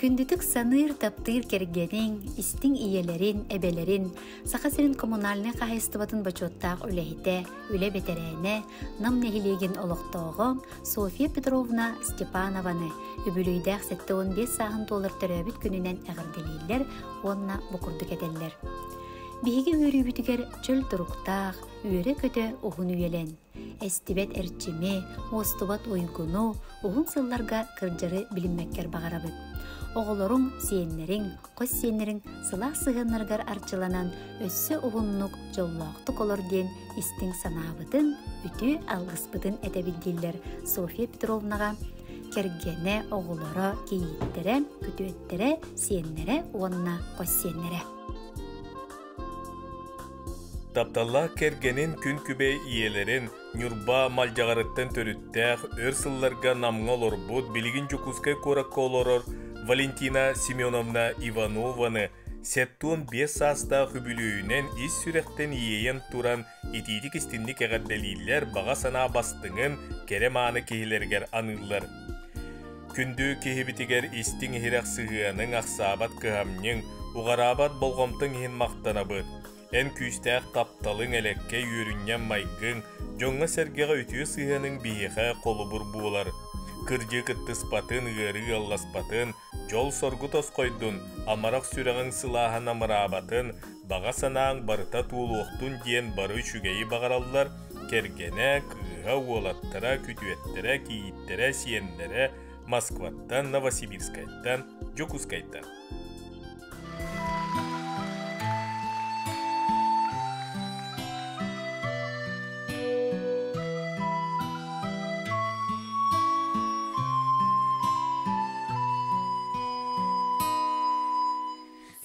Күндүтүк саныыр, таптыыр кэргэниҥ, истиҥ ийэлэрин, эбэлэрин, Саха сирин коммунальнай хаһаайыстыбатын бочуоттаах үлэһитэ, үлэ бэтэрээнэ, Нам нэһилиэгин олохтооҕо Софья Петровна Степанованы үбүлүөйдээх 75 сааһын туолар төрөөбүт күнүнэн эҕэрдэлииллэр уонна бу курдук этэллэр. Биһиги үөрүүбүтүгэр чөл туруктаах, үөрэ-көтө уһун үйэлэн, эстибэт эрчими, уостубат уйгуну уһун сылларга кырдьары билиммэккэр баҕарабыт. Оҕолоруҥ, сиэннэриҥ, хос сиэннэриҥ сылаас сыһыаннарыгар арчыланан өссө уһуннук, дьоллоохтук олор диэн истиҥ санаабытын, үтүө алгыспытын этэбит дииллэр Софья Петровнаҕа кэргэнэ, оҕолоро, кийииттэрэ, күтүөттэрэ, сиэннэрэ уонна хос сиэннэрэ. Тапталлаах кэргэнин күн күбэй ийэлэрин Ньурба Малдьаҕарыттан төрүттээх, өр сылларга Намҥа олорбут, билигин Дьокуускай куоракка олорор Валентина Семеновна Иванованы 75 саастаах үбүлүөйүнэн ис сүрэхтэн иэйэн туран итиитик-истинник эҕэрдэлииллэр, баҕа санаа бастыҥын, кэрэ-мааны киһилэригэр аныыллар. Күндү киһибитигэр истиҥ-иһирэх сыһыаныҥ, ахсаабат кыһамньыҥ, уҕараабат болҕомтоҥ иһин махтанабыт. Эн күүстээх тапталыҥ, элэккэй үөрүнньэҥ майгыҥ, дьоҥҥо-сэргэҕэ үтүө сыһыаныҥ биһиэхэ холобур буолар. Кырдьыы кыттыспатын, ыарыы ыалласпатын, дьол-соргу тосхойдун, амарах сүрэҕиҥ сылааһа намыраабатын, баҕа санааҥ барыта туолуохтун диэн бары үчүгэйи баҕараллар кэргэнэ, кыыһа, уолаттара, күтүөттэрэ, кийииттэрэ, сиэннэрэ Москваттан, Новосибирскайтан, Дьокуускайтан.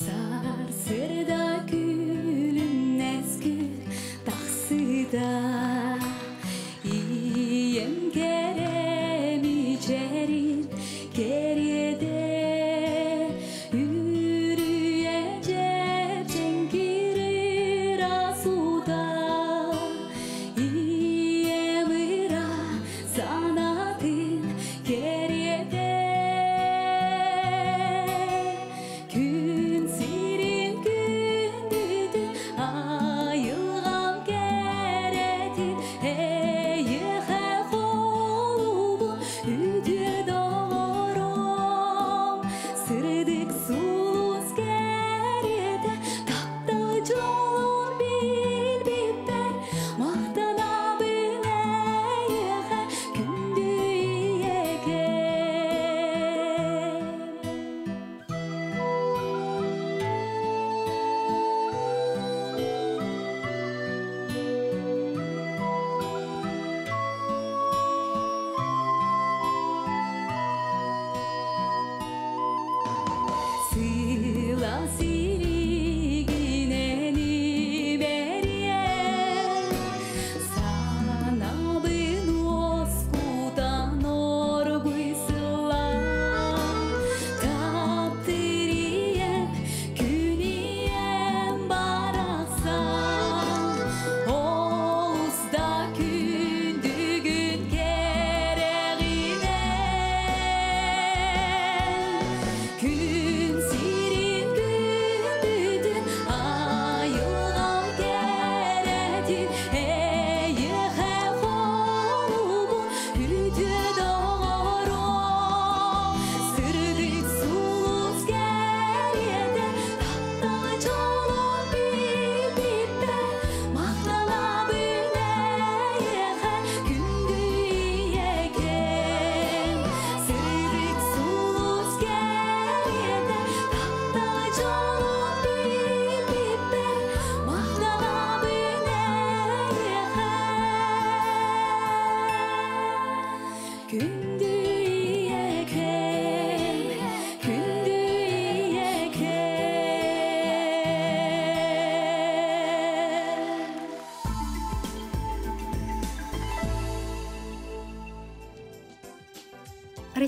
Сарсыарда күлүмнэс күн тахсыыта Ийэм кэрэми чэрин кэриэтэ.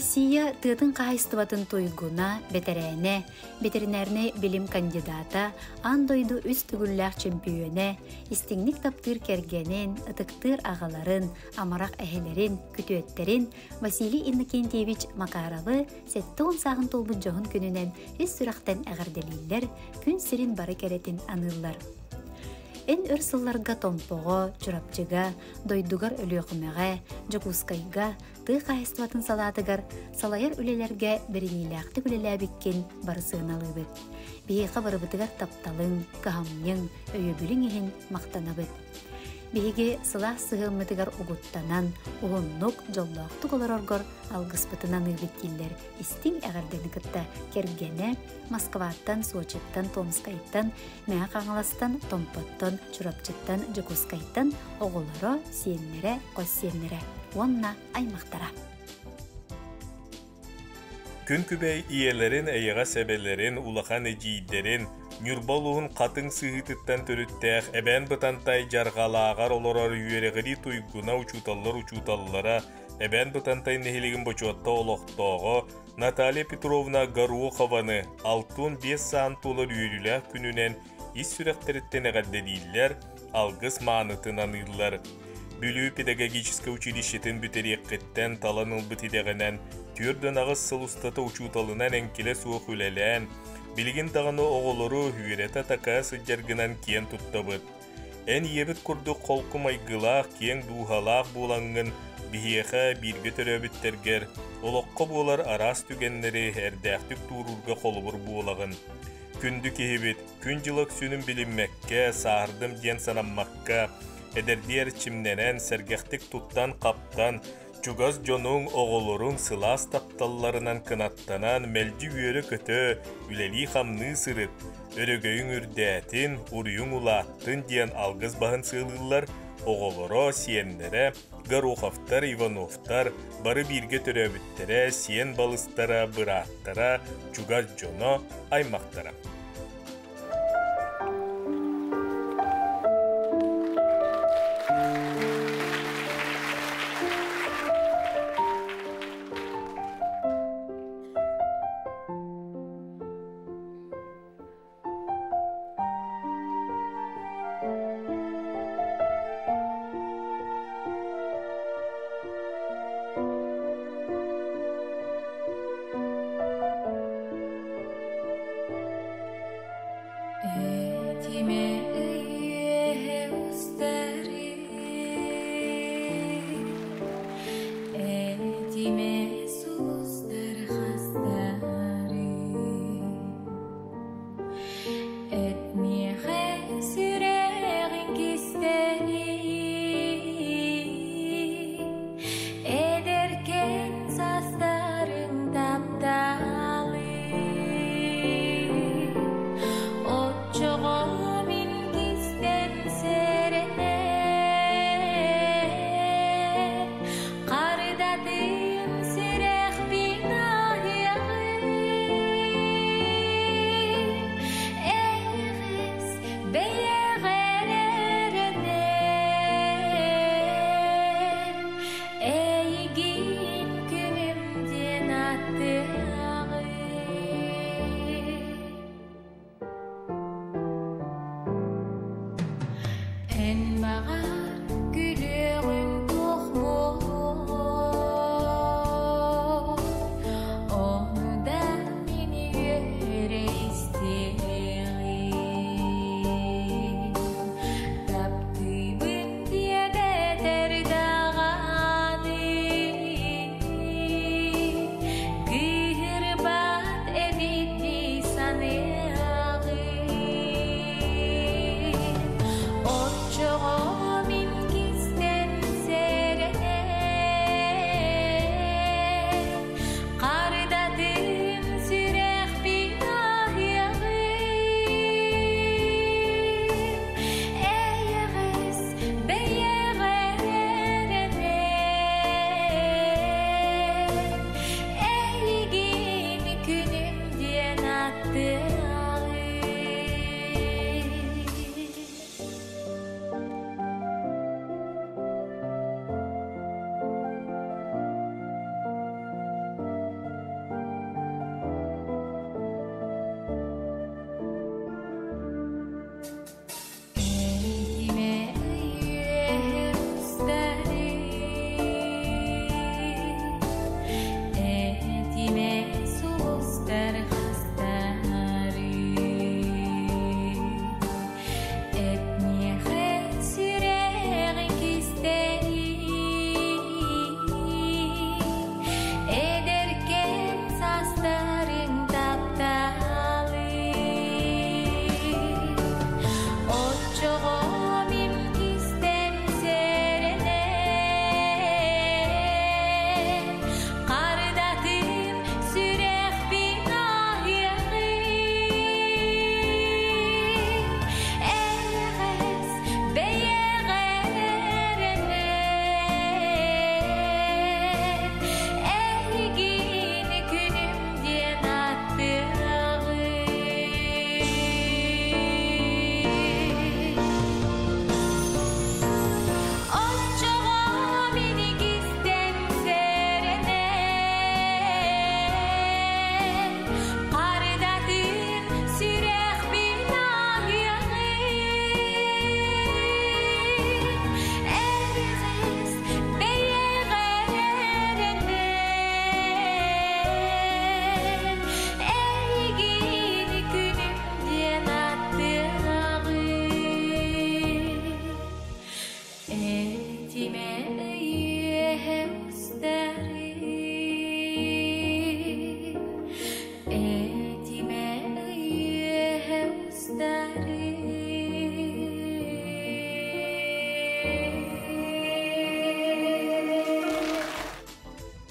Россия тыатын хаһайыстыбатын туйгуна, бэтэрээнэ, ветеринарнай билим кандидата, аан дойду үс төгүллээх чөмпүйүөнэ, истиҥник таптыыр кэргэнин, ытыктыыр аҕаларын, амарах эһэлэрин, күтүөттэрин Василий Иннокентьевич Макаровы 70 сааһын туолбут дьоһун күнүнэн ис сүрэхтэн эҕэрдэлииллэр, күн сирин бары кэрэтин аныыллар. Эн өр сылларга Томпоҕо, Чурапчыга, дойдугар Өлүөхүмэҕэ, Дьокуускайга тыа хаһаайыстыбатын салаатыгар салайар үлэлэргэ бэриниилээхтик үлэлээбиккин бары сыаналыыбыт. Биһиэхэ барыбытыгар тапталыҥ, кыһамньыҥ, өйөбүлүҥ иһин махтанабыт. Биһиги сылаас сыһыаммытыгар угуттанан, уһуннук, дьоллоохтук олороргор алгыспытын аныыбыт дииллэр истиҥ эҕэрдэни кытта кэргэнэ Москваттан, Сочиттан, Томскайтан, Мэҥэ Хаҥаластан, Томпоттон, Чурапчыттан, Дьокуускайтан оҕолоро, сиэннэрэ, хос сиэннэрэ уонна аймахтара. Күн күбэй ийэлэрин, эйэҕэс эбэлэрин, улахан эдьиийдэрин, Ньурба улууһун Хатыҥ сыһыытыттан төрүттээх Эбээн Бытантай дьарҕалааҕар олорор үөрэҕирии туйгуна учууталлар учууталлара, Эбээн Бытантай нэһилиэгин бочуоттаах олохтооҕо Наталья Петровна Горохованы 65 саан туолар үөрүүлээх күнүнэн ис сүрэхтэриттэн эҕэрдэлииллэр, алгыс маанытын аныыллар. Бүлүү педагогическай училищетын бүтэриэххиттэн талан ылбыт идэҕинэн 48 сыл устата учууталынан эҥкилэ суох үлэлээн, билигин даҕаны оҕолору үөрэтэ-такайа сылдьаргынан киэн туттабыт. Эн ийэбит курдук холку майгылаах, киэҥ дууһалаах буолаҥҥын биһиэхэ, бииргэ төрөөбүттэргэр, олоххо буолар араас түгэннэри эрдээхтик туоруурга холобур буолаҕын. Күндү киһибит, күн-дьыл өксүнүн билиммэккэ, сааһырдым диэн санаммакка, эдэрдии эрчимнэнэн, сэргэхтик туттан-хаптан, Чугас дьонуҥ, оҕолоруҥ сылаас тапталларынан кынаттанан мэлдьи үөрэ-көтө, үлэлии-хамныы сырыт, өрөгөйүҥ үрдээтин, уруйуҥ улааттын диэн алгыс баһын сыалыыллар оҕолоро, сиэннэрэ, Гороховтар, Ивановтар бары бииргэ төрөөбүттэрэ, сиэн балыстара, бырааттара, чугас дьоно, аймахтара.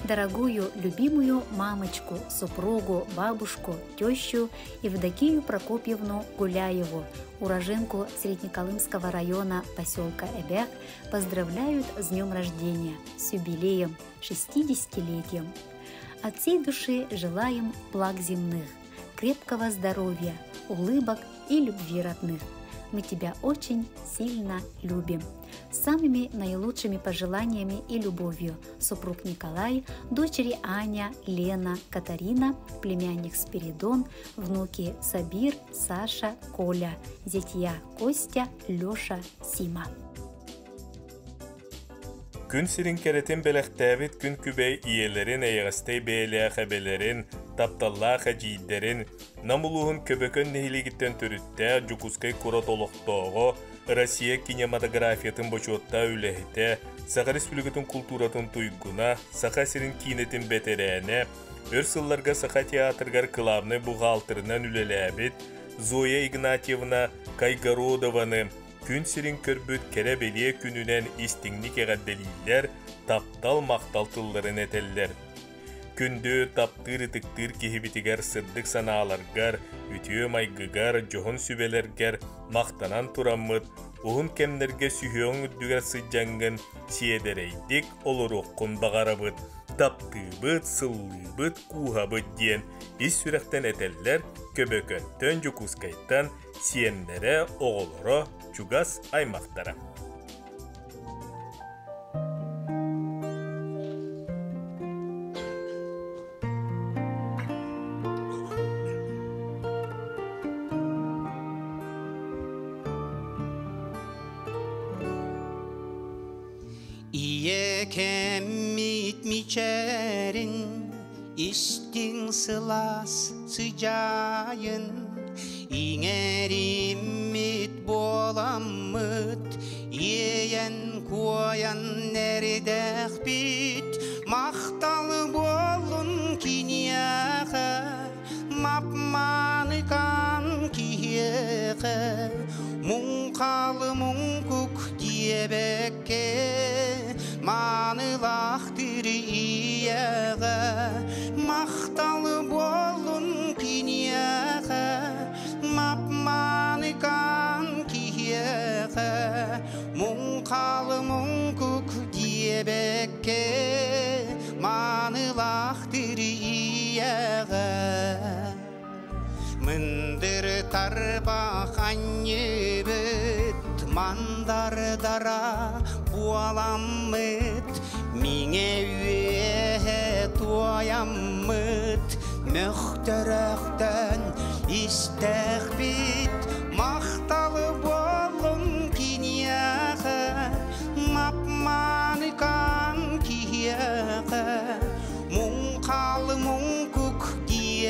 Дорогую, любимую мамочку, супругу, бабушку, тещу Евдокию Прокопьевну Гуляеву, уроженку Среднеколымского района поселка Эбек, поздравляют с днем рождения, с юбилеем, 60-летием. От всей души желаем благ земных, крепкого здоровья, улыбок и любви родных. Мы тебя очень сильно любим. С самыми наилучшими пожеланиями и любовью супруг Николай, дочери Аня, Лена, Катарина, племянник Спиридон, внуки Сабир, Саша, Коля, зятья Костя, Леша, Сима. Күн сирин кэрэтин бэлэхтээбит күн күбэй ийэлэрин, эйэҕэстэй бэйэлээх эбэлэрин, тапталлаах эдьиийдэрин, Нам улууһун Көбөкөн нэһилиэгиттэн төрүттээх Дьокуускай куорат олохтооҕо, Россия кинематографиятын бочуоттаах үлэһитэ, Саха Республикатын култууратын туйгуна, Саха сирин киинэтин бэтэрээнэ, өр сылларга Саха театрыгар кылаабынай бухгалтерынан үлэлээбит Зоя Игнатьевна Кайгородованы күн сирин көрбүт кэрэ-бэлиэ күнүнэн истиҥник эҕэрдэлииллэр, таптал-махтал тылларын этэллэр. Күндү, таптыыр-ытыктыыр киһибитигэр сырдык санааларгар, үтүө майгыгар, дьоһун сүбэлэргэр махтанан тураммыт, уһун кэмнэргэ сүһүөҕүҥ үрдүгэр сылдьаҥҥын сиэдэрэйдик олоруоххун баҕарабыт, таптыыбыт, сыллыыбыт, кууһабыт диэн ис сүрэхтэн этэллэр Көбөкөнтөн, Дьокуускайтан сиэннэрэ, оҕолоро, чугас аймахтара. Ийэ кэммит мичээрин, истиҥ сылаас сыдьаайын, иҥэриммит буоламмыт, иэйэн-куойан эридэхпит, махтал буоллун киниэхэ, мап-мааныкан киһиэхэ, муҥхалы муҥкук диэбэккэ, маанылаахтыр ийэҕэ, махтал буоллун киниэхэ, мап-мааныкан киһиэхэ, муҥхалы муҥкук диэбэккэ, маанылаахтыр ийэҕэ. Мындыр тарбах анньыбыт, мандардара буоламмыт, миҥэ үөһэ туойаммыт, мөхтөрөхтөн истэхпит, махталы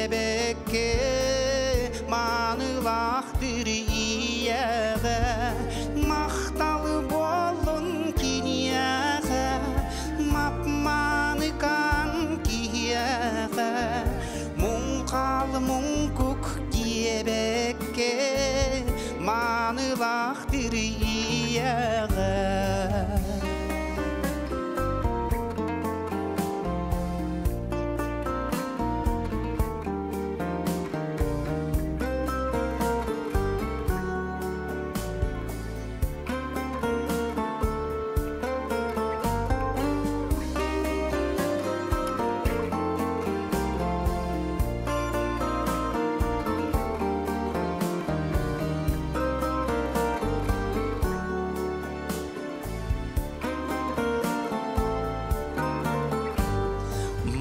диэбэккэ маанылаахтыр ийэҕэ махтал буоллун киниэхэ мап-мааныкан киһиэхэ муҥхал муҥкук диэбэккэ маанылаахтыр ийэҕэ.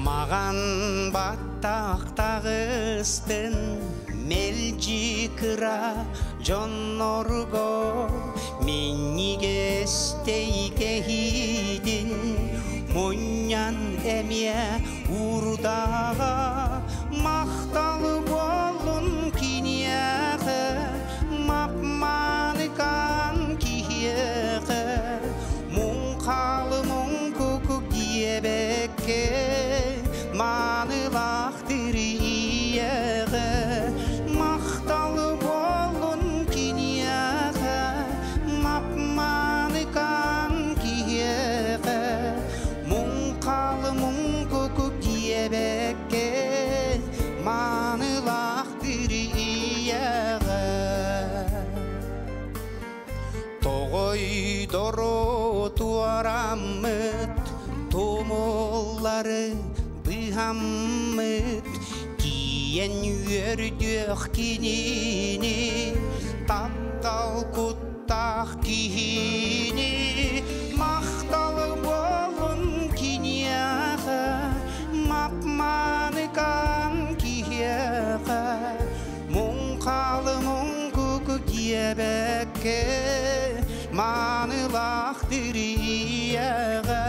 Маҕан баттахтаҕыстын мэлдьи кыра дьоннорго минньигэстэй кэһиитин мунньан эмиэ уурдаҕа махтал буоллун киниэхэ мап-мааныкан киһиэхэ муҥхалы муҥкук диэбэккэ маанылаахтыр ийэҕэ махтал буоллун киниэхэ мап-мааныкан киһиэхэ муҥхалы муҥкук диэбэккэ маанылаахтыр ийэҕэ. Тоҕойдору туораммыт, тумуллары быһаммыт, тиийэн үөрдүөх кинини, таптал куттаах киһини, махтал буоллун киниэхэ, мап-мааныкан киһиэхэ, муҥхалы муҥкук диэбэккэ маанылаахтыр ийэҕэ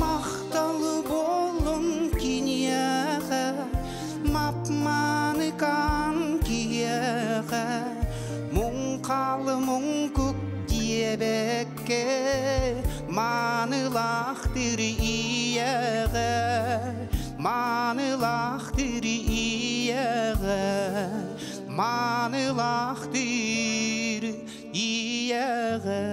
махтал буоллун киниэхэ мап-мааныкан киһиэхэ муҥхалы муҥкук диэбэккэ маанылаахтыр ийэҕэ маанылаахтыр ийэҕэ маанылаахтыр ийэҕэ.